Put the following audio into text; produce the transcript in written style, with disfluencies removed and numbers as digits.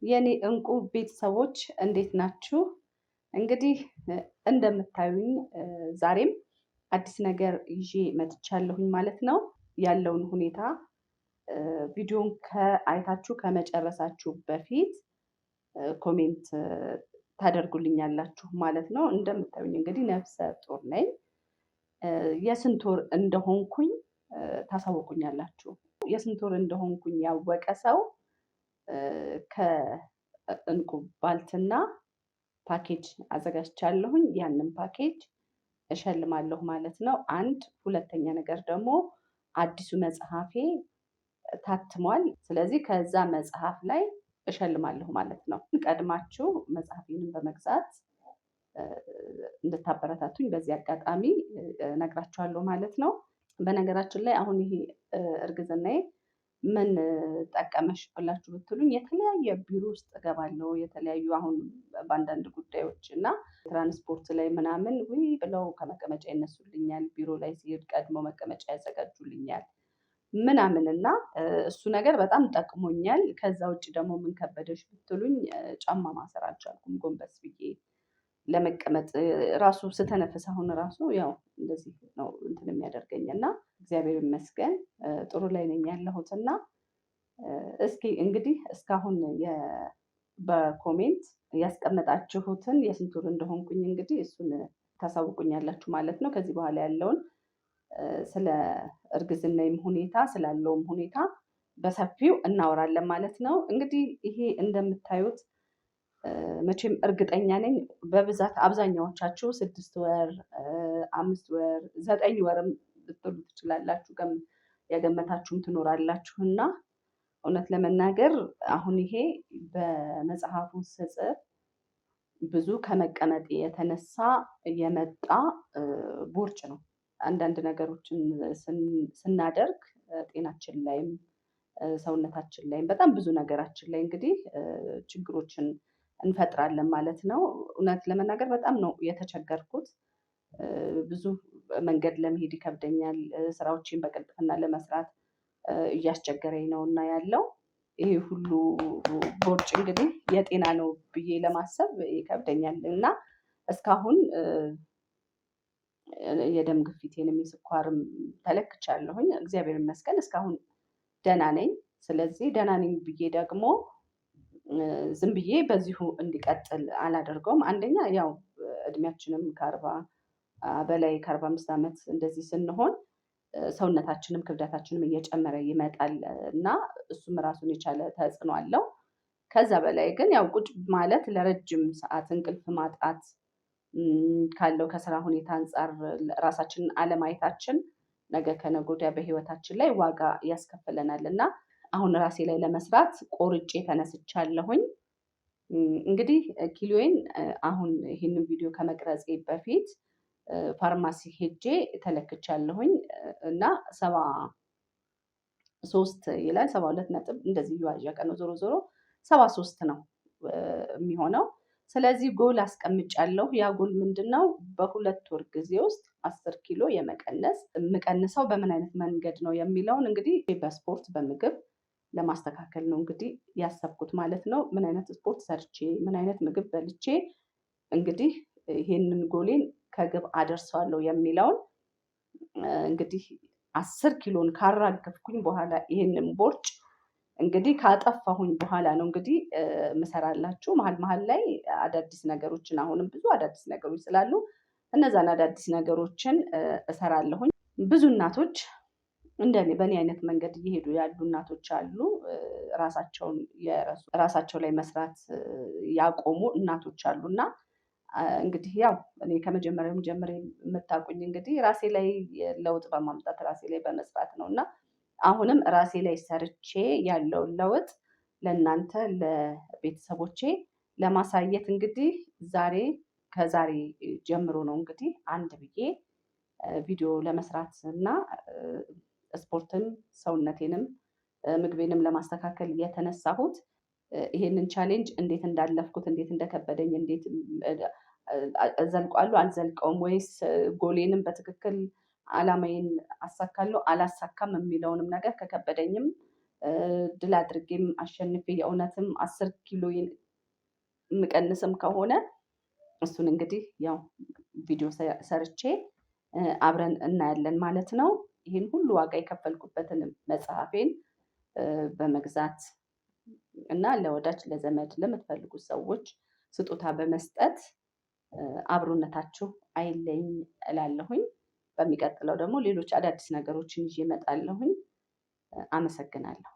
የኔ እንቁ ቤተሰቦች እንዴት ናችሁ? እንግዲህ እንደምታዩኝ ዛሬም አዲስ ነገር ይዤ መጥቻለሁኝ ማለት ነው። ያለውን ሁኔታ ቪዲዮን ከአይታችሁ ከመጨረሳችሁ በፊት comment ታደርጉልኛላችሁ ማለት ነው። እንደምታዩኝ እንግዲህ ነፍሰ ጡር ነኝ። የስንት ወር እንደሆንኩኝ ታሳውቁኛላችሁ። የስንት ወር እንደሆንኩኝ ያወቀ ሰው ከእንቁ ባልትና ፓኬጅ አዘጋጅቻለሁኝ። ያንን ፓኬጅ እሸልማለሁ ማለት ነው። አንድ ሁለተኛ ነገር ደግሞ አዲሱ መጽሐፌ ታትሟል። ስለዚህ ከዛ መጽሐፍ ላይ እሸልማለሁ ማለት ነው። ቀድማችሁ መጽሐፌንም በመግዛት እንድታበረታቱኝ በዚህ አጋጣሚ እነግራችኋለሁ ማለት ነው። በነገራችን ላይ አሁን ይሄ እርግዝናዬ ምን ጠቀመሽ ብላችሁ ብትሉኝ የተለያየ ቢሮ ውስጥ እገባለሁ። የተለያዩ አሁን በአንዳንድ ጉዳዮች እና ትራንስፖርት ላይ ምናምን ውይ ብለው ከመቀመጫ ይነሱልኛል። ቢሮ ላይ ሲሄድ ቀድሞ መቀመጫ ያዘጋጁልኛል ምናምን እና እሱ ነገር በጣም ጠቅሞኛል። ከዛ ውጭ ደግሞ ምን ከበደሽ ብትሉኝ ጫማ ማሰር አልቻልኩም። ጎንበስ ብዬ ለመቀመጥ ራሱ ስተነፍስ አሁን ራሱ ያው እንደዚህ ነው እንትን የሚያደርገኝ እና እግዚአብሔር ይመስገን ጥሩ ላይ ነኝ ያለሁት። እና እስኪ እንግዲህ እስካሁን በ comment ያስቀመጣችሁትን የስንት ወር እንደሆንኩኝ እንግዲህ እሱን ታሳውቁኛላችሁ ማለት ነው። ከዚህ በኋላ ያለውን ስለ እርግዝናዬም ሁኔታ ስላለውም ሁኔታ በሰፊው እናወራለን ማለት ነው። እንግዲህ ይሄ እንደምታዩት መቼም እርግጠኛ ነኝ በብዛት አብዛኛዎቻችሁ 6 ወር፣ 5 ወር፣ 9 ወርም ልትሉ ትችላላችሁ፣ ያገመታችሁም ትኖራላችሁ። እና እውነት ለመናገር አሁን ይሄ በመጽሐፉ ስጽፍ ብዙ ከመቀመጥ የተነሳ የመጣ ቦርጭ ነው። አንዳንድ ነገሮችን ስናደርግ ጤናችን ላይም ሰውነታችን ላይም በጣም ብዙ ነገራችን ላይ እንግዲህ ችግሮችን እንፈጥራለን ማለት ነው። እውነት ለመናገር በጣም ነው የተቸገርኩት። ብዙ መንገድ ለመሄድ ይከብደኛል። ስራዎችን በቅልጥፍና ለመስራት እያስቸገረኝ ነው እና ያለው ይሄ ሁሉ ቦርጭ እንግዲህ የጤና ነው ብዬ ለማሰብ ይከብደኛል እና እስካሁን የደም ግፊቴንም የስኳርም ተለክቻለሁኝ። እግዚአብሔር ይመስገን እስካሁን ደህና ነኝ። ስለዚህ ደህና ነኝ ብዬ ደግሞ ዝም ብዬ በዚሁ እንዲቀጥል አላደርገውም። አንደኛ ያው እድሜያችንም ከ40 በላይ ከ45 ዓመት እንደዚህ ስንሆን ሰውነታችንም ክብደታችንም እየጨመረ ይመጣል እና እሱም ራሱን የቻለ ተጽዕኖ አለው። ከዛ በላይ ግን ያው ቁጭ ማለት ለረጅም ሰዓት እንቅልፍ ማጣት ካለው ከስራ ሁኔታ አንፃር ራሳችንን አለማየታችን ነገ ከነገ ወዲያ በህይወታችን ላይ ዋጋ ያስከፍለናል እና አሁን ራሴ ላይ ለመስራት ቆርጬ ተነስቻለሁኝ። እንግዲህ ኪሎዬን አሁን ይህንን ቪዲዮ ከመቅረጼ በፊት ፋርማሲ ሄጄ ተለክቻለሁኝ እና 73 ይላል፣ 72 ነጥብ እንደዚህ እየዋዠቀ ነው። ዞሮ ዞሮ 73 ነው የሚሆነው። ስለዚህ ጎል አስቀምጫለሁ። ያ ጎል ምንድን ነው? በ2 ወር ጊዜ ውስጥ 10 ኪሎ የመቀነስ። የምቀንሰው በምን አይነት መንገድ ነው የሚለውን እንግዲህ በስፖርት በምግብ ለማስተካከል ነው እንግዲህ ያሰብኩት ማለት ነው። ምን አይነት ስፖርት ሰርቼ ምን አይነት ምግብ በልቼ እንግዲህ ይሄንን ጎሌን ከግብ አደርሰዋለሁ የሚለውን እንግዲህ 10 ኪሎን ካራገፍኩኝ በኋላ ይሄንን ቦርጭ እንግዲህ ካጠፋሁኝ በኋላ ነው እንግዲህ ምሰራላችሁ። መሀል መሀል ላይ አዳዲስ ነገሮችን አሁንም ብዙ አዳዲስ ነገሮች ስላሉ እነዛን አዳዲስ ነገሮችን እሰራለሁኝ። ብዙ እናቶች እንደኔ በእኔ አይነት መንገድ እየሄዱ ያሉ እናቶች አሉ። ራሳቸውን የረሱ፣ ራሳቸው ላይ መስራት ያቆሙ እናቶች አሉ። እና እንግዲህ ያው እኔ ከመጀመሪያውም ጀምሬ የምታውቁኝ እንግዲህ ራሴ ላይ ለውጥ በማምጣት ራሴ ላይ በመስራት ነው። እና አሁንም ራሴ ላይ ሰርቼ ያለውን ለውጥ ለእናንተ ለቤተሰቦቼ ለማሳየት እንግዲህ ዛሬ ከዛሬ ጀምሮ ነው እንግዲህ አንድ ብዬ ቪዲዮ ለመስራት እና ስፖርትን ሰውነቴንም ምግቤንም ለማስተካከል የተነሳሁት። ይሄንን challenge እንዴት እንዳለፍኩት፣ እንዴት እንደከበደኝ፣ እንዴት እዘልቀዋለሁ አልዘልቀውም ወይስ ጎሌንም በትክክል አላማዬን አሳካለሁ አላሳካም የሚለውንም ነገር ከከበደኝም ድል አድርጌም አሸንፌ የእውነትም 10 ኪሎ የምቀንስም ከሆነ እሱን እንግዲህ ያው ቪዲዮ ሰርቼ አብረን እናያለን ማለት ነው። ይህን ሁሉ ዋጋ የከፈልኩበትን መጽሐፌን በመግዛት እና ለወዳጅ ለዘመድ ለምትፈልጉ ሰዎች ስጦታ በመስጠት አብሮነታችሁ አይለኝ እላለሁኝ። በሚቀጥለው ደግሞ ሌሎች አዳዲስ ነገሮችን ይዤ እመጣለሁኝ። አመሰግናለሁ።